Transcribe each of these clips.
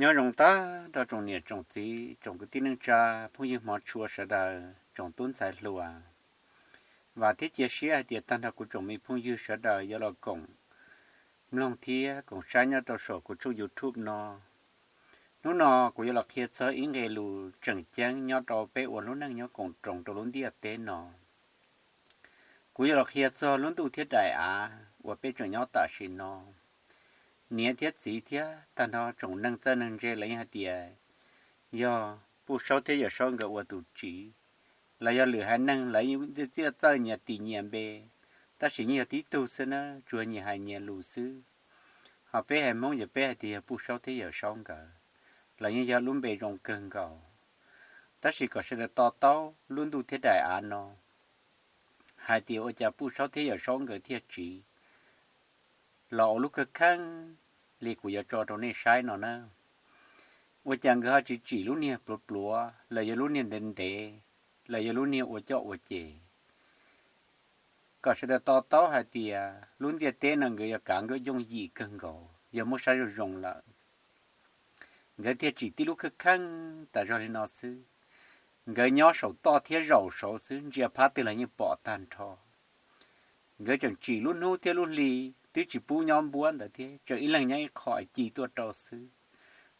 Nyob zoo tag nrho tsoom niam tsoom txiv, tsoom kwv tij neej tsa, phooj ywg hmov tshua sawv daws, tsoom tub ntxhais hluas. Vam thiab cia siab hais tias tag nrho kuv tsoom me phooj ywg sawv daws yuav los koom mloog thiab koom saib nyob rau saum kuv tshooj YouTube no. Hnub no kuv yuav los qhia txog ib nqe lus tseem ceeb nyob rau peb ua lub neej nyob koom roos rau lub ntiaj teb no. Kuv yuav los qhia txog lub ntuj thiab daim av uas peb tseem nyob tam sim no. Niam thiab txiv thiab tag nrho tsoom neeg txawj neeg ntse lawv yeej hais tias yog Puj Saub thiab Yawm Saub nkawd ua tus tsiv, los yog lwm haiv neeg lawv yeej txiaj txawj nyias tis nyias npe, tab sis yeej yog tib tug xwb na, tsuas nyias hais nyias lus xwb. Ho peb haiv Hmoob ces peb hais tias yog Puj Saub thiab Yawm Saub nkawd, los yeej yog lub npe zoo kawg nkaus. Tab sis kom sawv daws to taub lub ntuj thiab daim av no, hais tias ua cas Puj Saub thiab Yawm Saub nkawd thiaj tsiv los ua lub kawg kheej li kuv yuav tso rau nej saib no na. Ua cas nkawd ho tsis tsim lub niag pluav pluav, los yog lub niag ntev ntev, los yog lub niag ua coj ua ces? Kom sawv daws to taub hais tias lub ntiaj teb no nkawd yuav kav nkawd yooj yim kawg nkaus, yog muab saib zoo zoo lawm. Nkawd thiaj tsim tib lub kheej kheej tas zog li no xwb. Nkawd nyob saum toj thiab zaum saud xwb, ntsia phab twg los yeej pom tag nrho. Nkawd tseem tsim lub hnub thiab lub hli, twb tsis pub nyob npuab ntawd thiab, tseem ib leeg nyob ib qho ci tuaj rau xwb,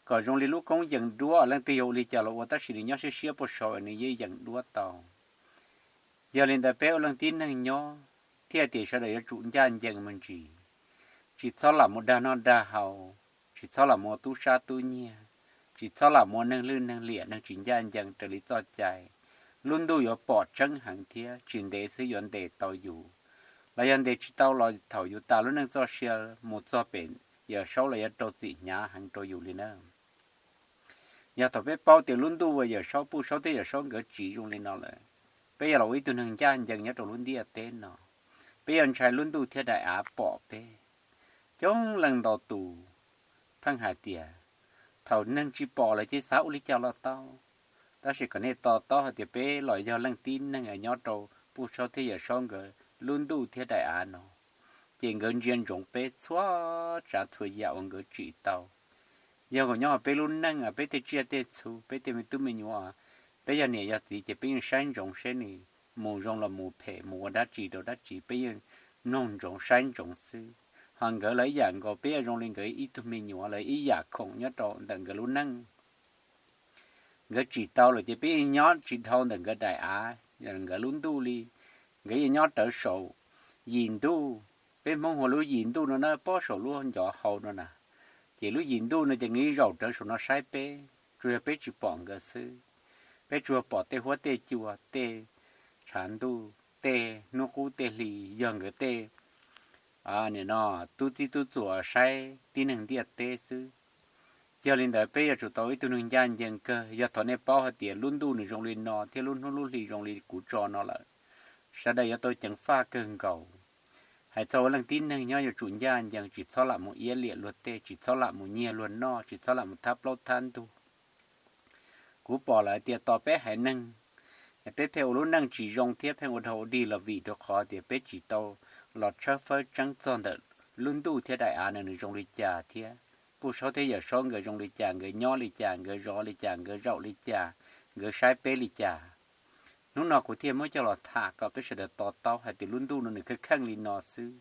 kom zoo li lub koob yees duab, leej twg yog ua li cas los ua tab sis nws nyob siab siab puag saud nws yeej yees duab tau. Yog li ntawd peb ua leej tib neeg nyob thiaj tias sawv daws yuav tsum ncaj ncees me ntsis, tsis txhob lam mus dag noj dag haus, tsis txhob lam mus ua tub sab tub nyiag, tsis txhob lam mus ua neeg lwj neeg liam, neeg tsis ncaj ncees raws li txoj cai. Lub ntuj yuav pom tseeb heev thiab tsis ntev xwb yuav ntes tau yus, los yog ntes tsis tau los thaum yus tas lub neej txoj sia mus txog pem Yawm Saub los yuav rau txim hnyav heev rau yus li na. Yog thaum peb paub tias lub ntuj uas Yawm Saub, Puj Saub thiab Yawm Saub nkawd tsiv zoo li no lawm, peb yuav los ua ib tug neeg ncaj ncees nyob rau lub ntiaj teb no. Peb yuav ntshai lub ntuj thiab daim av pom peb. Coob leej ntau tus pheej hais tias thaum neeg tsis pom lawm ces xav ua li cas los tau. Tab sis kom nej to taub hais tias peb los yog leej tib neeg nyob rau Puj Saub thiab Yawm Saub nkawd lub ntuj thiab daim av no, ces nkawd ntsia ntsoov peb txhua tsav txhua yam uas nkawd tsim tau. Yog kom nyob hauv peb lub neej, peb tej tsiaj tej txhu, peb tej me tub me nyuam, peb yog niam yog txiv ces peb yeej saib ntsoov seb nws mus zoo los mus phem, mus ua dab tsi rau dab tsi, peb yeej mloog ntsoov saib ntsoov xwb. Ho nkawd los ib yam nkaus, peb yuav zoo li nkawd ib tug me nyuam los ib yam khoom nyob rau ntawm nkawd lub neej. Nkawd tsim tau lawm ces peb yeej nyob tsis dhau ntawm nkawd daim av, nkawd lub ntuj li. Nkawd yeej nyob rawv saum yim ntuj, peb Hmoob hu lub yim ntuj no na, pob saum lub ncov hau no na. Ces lub yim ntuj no ces nkawd yeej zaum rawv saum no saib peb, tsuas yog peb tsis pom nkawd xwb. Peb tsuas pom tej huab tej cua, tej tshav ntuj, tej hnub qub tej hli, yog nkawd tej nim no tub txib tub txuas saib tib neeg ntiaj teb xwb. Yog li ntawd peb yuav tsum tau ib tug neeg ncaj ncees kawg. Yog thaum nej paub hais tias lub ntuj nws zoo li no thiab lub hnub lub hli zoo li kuv tso no lawm, sawv daws yuav tau ceev faj kawg nkaus. Hais txog ua leej tib neeg nyob yuav tsum ncaj ncees, tsis txhob lam mus iab liam luag tej, tsis txhob lam mus nyiag luag noj, tsis txhob lam mus thab plaub thab ntug. Kuv pom lawm tias tos peb haiv neeg, peb pheej ua lub neej tsis zoo thiab pheej ua dhau ua dig los vim rau qhov tias peb tsis tau los tshawb fawb tseeb txog ntawm lub ntuj thiab daim av no nws zoo li cas thiab Puj Saub thiab Yawm Saub nkawd zoo li cas, nkawd nyob li cas, nkawd zov li cas, nkawd zaum li cas, nkawd saib peb li cas. Hnub no kuv thiaj muab coj los tham kom peb sawv daws to taub hais tias lub ntuj no nws kheej kheej li no xwb,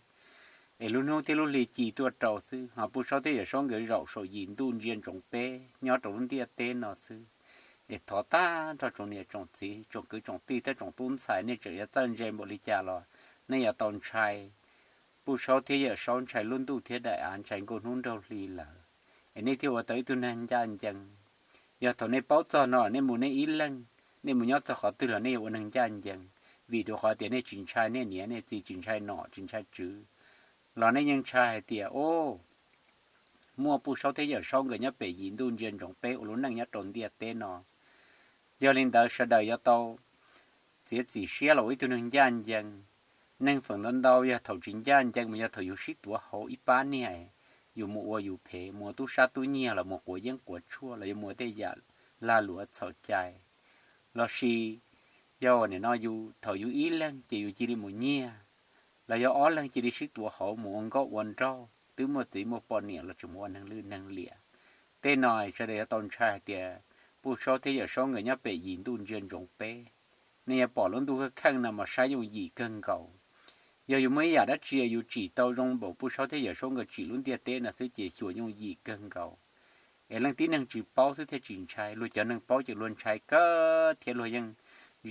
es lub hnub thiab lub hli ci tuaj rau xwb, ho Puj Saub thiab Yawm Saub nkawd zaum saum yim ntuj ntsia ntsoov peb nyob rau lub ntiaj teb no xwb. Es thov tag nrho tsoom niam tsoom txiv, tsoom kwv tsoom tij thiab tsoom tub ntxhais, nej tseem yuav txawj ntse npaum li cas los nej yuav tau ntshai Puj Saub thiab Yawm Saub, ntshai lub ntuj thiab daim av, ntshai nkaus hnub nraug hli lawm, es nej thiaj ua tau ib tug neeg ncaj ncees. Yog thaum nej paub txog no nej mus nej ib leeg, nej mus nyob txog qhov twg los nej yuav ua neeg ncaj ncees, vim rau qhov tias nej tsis ntshai nej niam nej txiv, tsis ntshai nom tsis ntshai tswv, los nej yeej ntshai hais tias, o, muaj Puj Saub thiab Yawm Saub nkawd nyob pem yim ntuj ntsia ntsoov peb ua lub neej nyob rau ntiaj teb no. Yog li ntawd sawv daws yuav tau txiav txim siab los ua ib tug neeg ncaj ncees. Neeg feem ntau ntau yog thaum tsis ncaj ncees mas yog thaum yus sib tuav hauv ib pab niag, yus mus ua yus phem, mus ua tub sab tub nyiag los mus quav yeeb quav tshuaj los yuav mus ua tej yam lag luam txhaum cai, lossis yog nim no yus thaum yus ib leeg ces yus cia li mus nyiag, los yog ob leeg cia li sib tuav hauv mus ua nkauj ua nraug, twb muaj txiv muaj poj niam los tseem mus ua neeg lwj neeg liam. Tej no sawv daws yuav tau ntshai hais tias Pub Saub thiab Yawm Saub nkawd nyob pem yim ntuj ntsia ntsoov peb. Nej yuav pom lub ntuj kheej kheej no mas saib yooj yim kawg nkaus. Yog yus muaj ib yam dab tsi yus tsim tau zoo npaum Pub Saub thiab Yawm Saub nkawd tsim lub ntiaj teb no xwb ces xyuam yooj yim kawg nkaus. Es leej tib neeg tsis paub xwb thiaj tsis ntshai, luag cov neeg paub ces luag ntshai kawg thiab luag yeej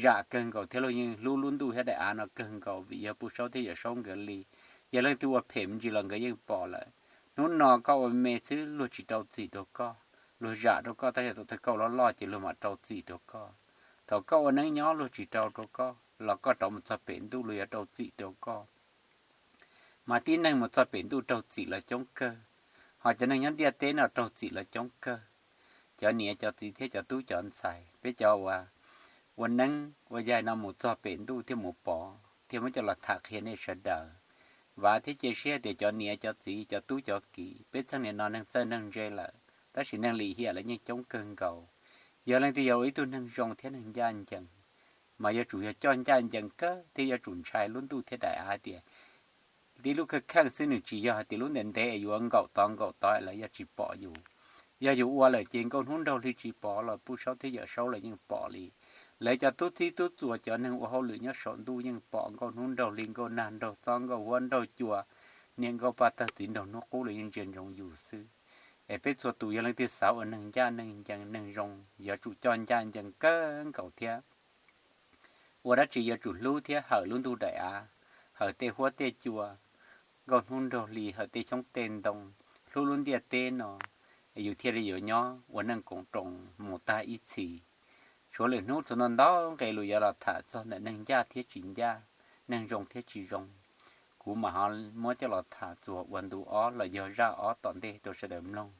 zam kawg nkaus thiab luag yeej hlub lub ntuj thiab daim av no kawg nkaus vim yog Pub Saub thiab Yawm Saub nkawd li. Yog leej twg ua phem me ntsis los nkawd yeej pom lawm. Hnub no koj ua me xwb luag tsis rau txim rau koj, luag zam rau koj tab sis thaum thawj kauj loj loj ces luag mam rau txim rau koj. Thaum koj ua neeb nyob luag tsis rau rau koj los koj rov mus txog pem ntuj luag yuav rau txim rau koj. Mas tib neeg mus txog pem ntuj raug txim los coob kawg, ho cov neeg nyob ntiaj teb no raug txim los coob kawg. Cov niam cov txiv thiab cov tub cov ntxhais, peb cov uas ua neeb ua yaig no mus txog pem ntuj thiaj mus pom thiaj muab coj los tham qhia nej sawv daws. Vam thiab cia siab tias cov niam cov txiv cov tub cov kiv, peb txheej niam no neeg txawj neeg ntse lawm, tab sis neeg lim hiam lawv yeej coob kawg nkaus. Yog leej twg yog ua ib tug neeg zoo thiab neeg ncaj ncees, mas yuav tsum yog coj ncaj ncees kawg thiab yuav tsum ntshai lub ntuj thiab daim av tias tib lub kheej kheej xwb, nws tsis yog hais tias lub ntev ntev yuav nkaum tod nkaum tod lawv yuav tsis pom yus. Yog yus ua lawm ces Nkauj Hnub Nraug Hli tsis pom los Pub Saub thiab Yawm Saub lawv yeej pom li. Lawv cov tub txib tub txuas cov neeg ua hauj lwm nyob saum ntuj yeej pom Nkauj Hnub Nraug Hli, Nkauj Nag Nraug Txob, Nkauj Huab Nraug Cua, niam Nkauj Paj Tawg txiv Nraug Hnub Qub lawv yeej ntsia ntsoov yus xwb. Es peb txhua tus yog leej twg xav ua neeg ncaj neeg ncees neeg zoo yuav tsum coj ncaj ncees kawg nkaus thiab ua dab tsi yuav tsum hlub thiab hawm lub ntuj daim av, hawm tej huab tej cua, Nkauj Hnub Nraug Hli, hawm tej xyoob tej ntoo, hlub lub ntiaj teb no, yus thiaj li yuav nyob ua neej koom roos mus tag ib txhis. Tshuav lwm hnub txhua ntau ntau nqe lus yuav los tham txog ntawm neeg ncaj thiab tsis ncaj, neeg zoo thiab tsis zoo. Kuv mam ho muab coj los tham txuas ua ntu ob los yog zaj ob tom ntej rau sawv daws mloog.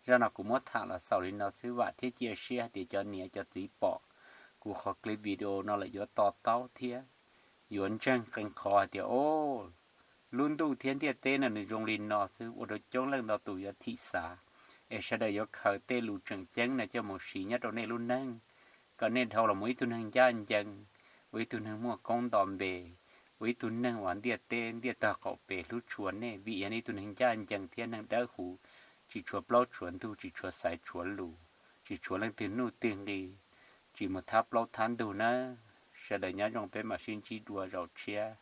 Zaj no kuv muab tham los xaus li no xwb, vam thiab cia siab hais tias cov niam cov txiv pom kuv qhov clip video no lawm yuav to taub thiab yuav ntseeg qee qhov hais tias o, lub ntuj thiab ntiaj teb no nws zoo li no xwb, ua rau coob leej ntau tus yuav thim xav. Es sawv daws yuav khaws tej lus tseem ceeb no coj mus siv nyob rau nej lub neej, kom nej dhau los mus ib tug neeg ncaj ncees, ua ib tug neeg muaj koob nto npe, ua ib tug neeg uas ntiaj teb ntiaj tog qaum pes hlub tshua nej vim yog nej ib tug neeg ncaj ncees thiab neeg dawb huv, tsis tshuav plaub tshuav ntug, tsis tshuav xaiv tshuav lus, tsis tshuav leej twg nuj twg nqi, tsis mus thab plaub thab ntug na. Sawv daws nyob zoo, peb mam sib ntsib dua zaum tshiab.